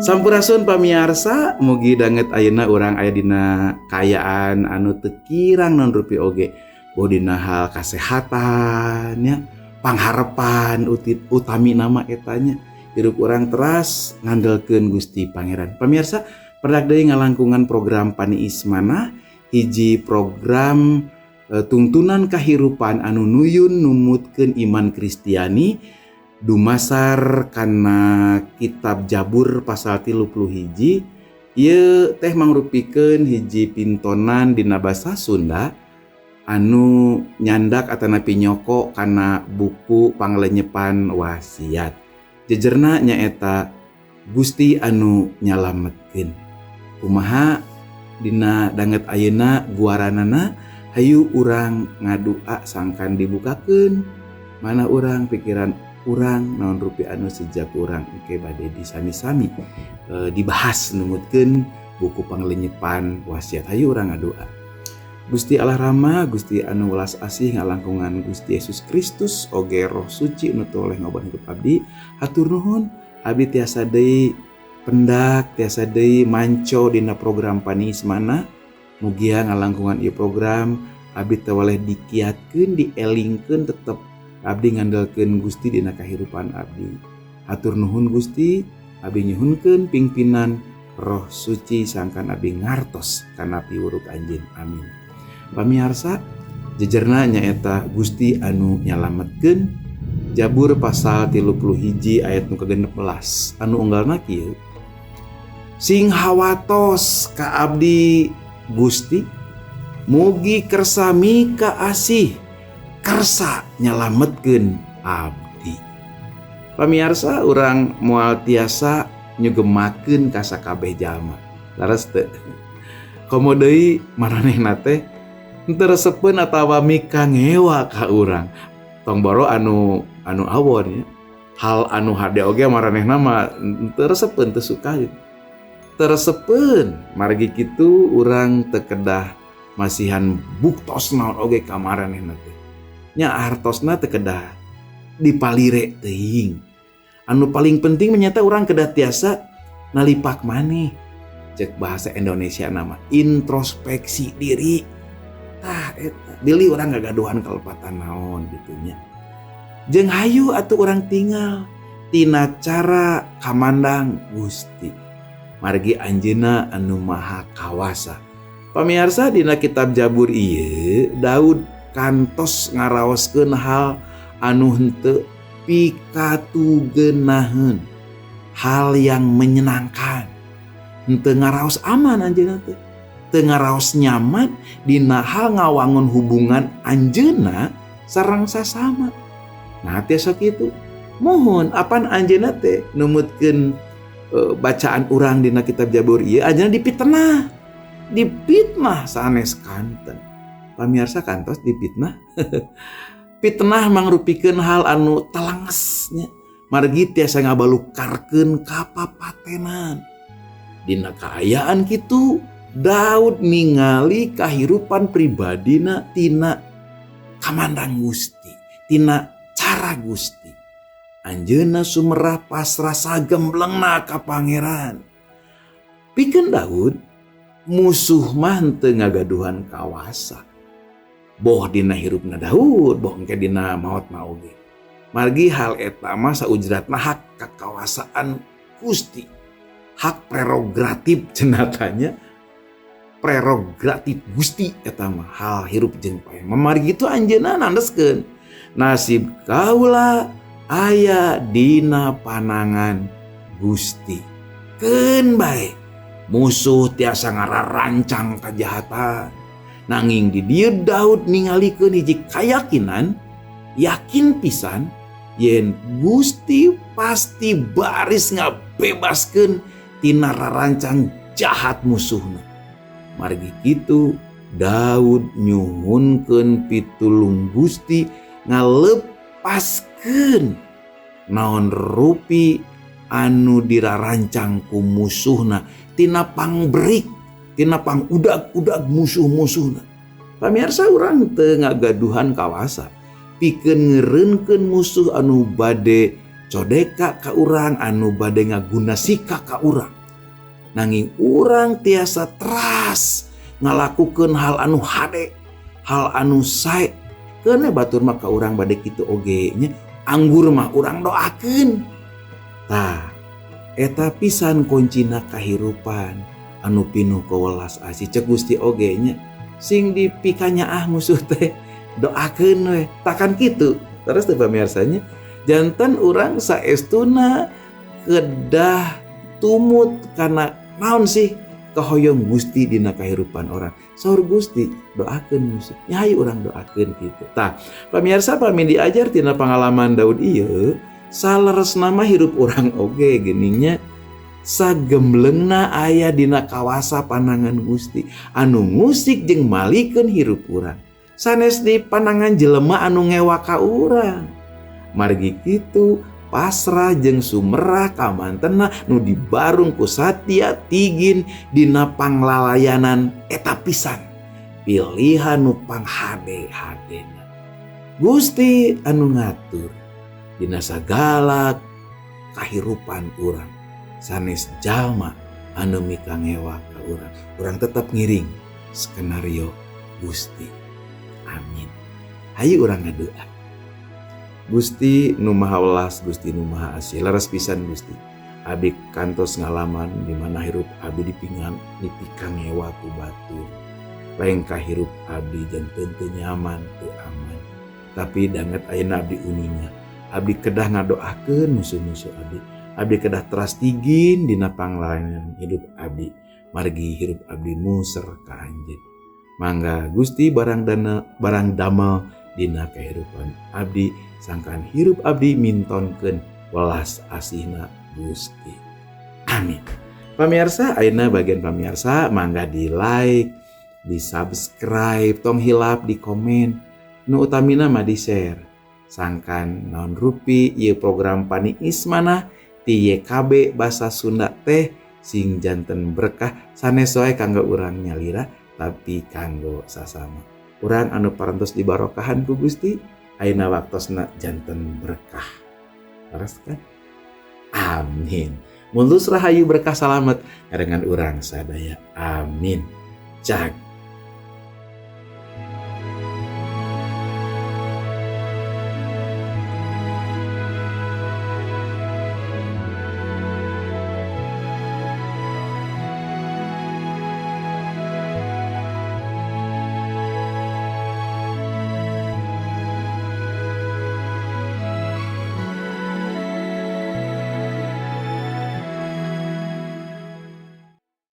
Sampurasun pamiarsa, mugi danget ayeuna urang aya dina kaayaan anu teu kirang naon rupi oge. Boh dina hal kasehatan nya, pangharepan utami nama eta nya. Hirup urang teras ngandelkeun Gusti Pangeran. Pamiarsa, pedak deui ngalangkungan program Paniis Manah, hiji program tungtunan kahirupan anu nuyun numutkeun iman Kristiani dumasar kana kitab Jabur pasal 31. Ieu teh mangrupikeun hiji pintonan dina basa Sunda anu nyandak atanapi nyoko kana buku Panglenyepan Wasiat. Jejerna nyaeta Gusti anu nyalametkeun. Kumaha dina danget ayeuna guaranana? Hayu urang ngadua sangkan dibukakeun mana urang pikiran urang naon rupi anu sejak urang engke bade disami-sami dibahas numutkeun buku Panglenyepan Wasiat. Hayu urang ngadua. Gusti Allah Rama, Gusti anu welas asih ngalangkungan Gusti Yesus Kristus oge Roh Suci nu toleh ngoban hidup abdi, hatur nuhun abdi tiasa deui pendak, tiasa deui manco dina program Paniis Manah. Mugia ngalangkungan ieu program abdi teh waleh dikiatkeun, dielingkeun tetep abdi ngandelkeun Gusti dina kahirupan abdi. Hatur nuhun Gusti, abdi nyuhunkeun pimpinan Roh Suci sangkan abdi ngartos kana piwuruk anjeun. Amin. Pamiarsa, jejerna nyaeta Gusti anu nyalametkeun. Jabur pasal 31 ayat nu ke-16 anu unggalna kieu: Sing hawatos ka abdi Gusti, mugi kersa mika asih, kersa nyalametkeun abdi. Pamiarsa, urang moal tiasa nyugemakeun ka sakabeh jalma. Leres teu? Komo deui maranehna teh henteu resepeun atawa mika ngewa ka urang. Tong boro anu anu awon ya. Hal anu hade oge maranehna mah henteu resepeun, teu suka gitu. Teu resepeun, margi kitu urang teu kedah masihan buktos naon oge ka maranehna teh. Nya hartosna teu kedah dipalire teuing. Anu paling penting menyata urang kedah tiasa nalipak maneh. Cek bahasa Indonesia nama introspeksi diri. Tah eta bilih urang ngagaduhan kalepatan naon gitu nya. Jeung hayu atuh urang tinggal tina cara kamandang Gusti. Margi anjeunna anu maha kawasa. Pamiarsa, dina kitab Jabur ieu Daud kantos ngaraoskeun hal anu henteu pikatugenaheun, hal yang menyenangkan. Henteu ngaraos aman anjeunna teh, teu ngaraos nyaman dina hal ngawangun hubungan anjeunna sareng sasama. Nah tiasa kitu. Mohon apan anjeunna teh numutkeun bacaan urang dina kitab Jabur ieu, anjeunna dipitnah. Dipitnah sanes kanten. Pamiarsa, kantos dipitnah? Fitnah mangrupikeun hal anu telangesnya. Margi tiasa ngabalukarkeun kapapatenan. Dina kaayaan kitu Daud ningali kahirupan pribadina tina kamandang Gusti, tina cara Gusti. Anjeunna sumerah pasrah sagemblengna ka Pangeran. Pikeun Daud, musuh mah henteu ngagaduhan kawasa. Boh dina hirupna Daud, boh engke dina maotna oge. Margi hal eta mah saujratna hak kakawasaan Gusti. Hak prerogatif cenatanya, prerogatif Gusti eta mah hal hirup jeung paeh. Margi kitu anjeunna nandeskeun nasib kaula aya dina panangan Gusti. Keun bae musuh tiasa ngararancang kajahatan. Nanging di dieu Daud ningalikeun hiji kayakinan, yakin pisan yen Gusti pasti baris ngabebaskeun tina rarancang jahat musuhna. Margi kitu Daud nyuhunkeun pitulung Gusti ngalepaskeun naon rupi anu dirarancang ku musuhna tina pangberik, tina pangudag-udag musuh-musuhna. Pamirsa, urang teu ngagaduhan kawasa pikeun ngeureunkeun musuh anu bade codeka ka urang, anu bade ngaguna sika ka urang. Nanging urang tiasa teras ngalakukeun hal anu hade, hal anu sae. Keun batur mah ka urang bade kitu oge nya, anggur mah urang doakeun. Tah, eta pisan kuncina kahirupan anu pinuh kawelas asih. Cek Gusti oge nya, sing dipikanyaah musuh teh doakeun we. Takan kitu. Terus teh pamiarsanya, jantan urang saestuna kedah tumut kana naon sih kahoyong Gusti dina kahirupan orang. Saur Gusti doakeun musuh. Nya hayu urang doakeun kitu. Tah, pamirsa pami diajar tina pangalaman Daud ieu, saleresna mah hirup urang oge geuning nya sagemblengna aya dina kawasa panangan Gusti anu ngusik jeung malikeun hirup urang. Sanes di panangan jelema anu ngewa ka urang. Margi kitu pasrah jeung sumerah kamantena nu dibarung ku satia tigin dina panglalayanan eta pisan pilihan nu panghade-hadena. Gusti anu ngatur dina sagala kahirupan urang, sanes jalma anu mikangewa ka urang. Urang tetap ngiring skenario Gusti. Amin. Hayu urang ngadoa. Gusti nu maha welas, Gusti nu maha asih, leres pisan Gusti. Abdi kantos ngalaman di mana hirup abdi dipikangewa ku batur. Lengkah hirup abdi janten teu nyaman, teu aman. Tapi danget ayeuna abdi uninga. Abdi kedah ngadoakeun musuh-musuh abdi. Abdi kedah teras tigin dina panglayanan hidup abdi. Margi hirup abdi muser ka anjeun. Mangga Gusti barang dana barang damel dina kehidupan abdi, sangkan hirup abdi mintonkeun welas asihna Gusti. Amin. Pamirsa, ayeuna bagian pamirsa mangga di like, di subscribe, tong hilap di komen, nu utamina mah di share. Sangkan naon rupi ieu program Paniis Manah ti YKB Basa Sunda teh sing janten berkah sanes wae kanggo urang nyalira tapi kanggo sasama. Urang anu parantos dibarokahan ku Gusti ayeuna waktosna janten berkah. Leres kan? Amin. Mulus rahayu berkah salamet dengan urang sadaya. Amin. Cageur.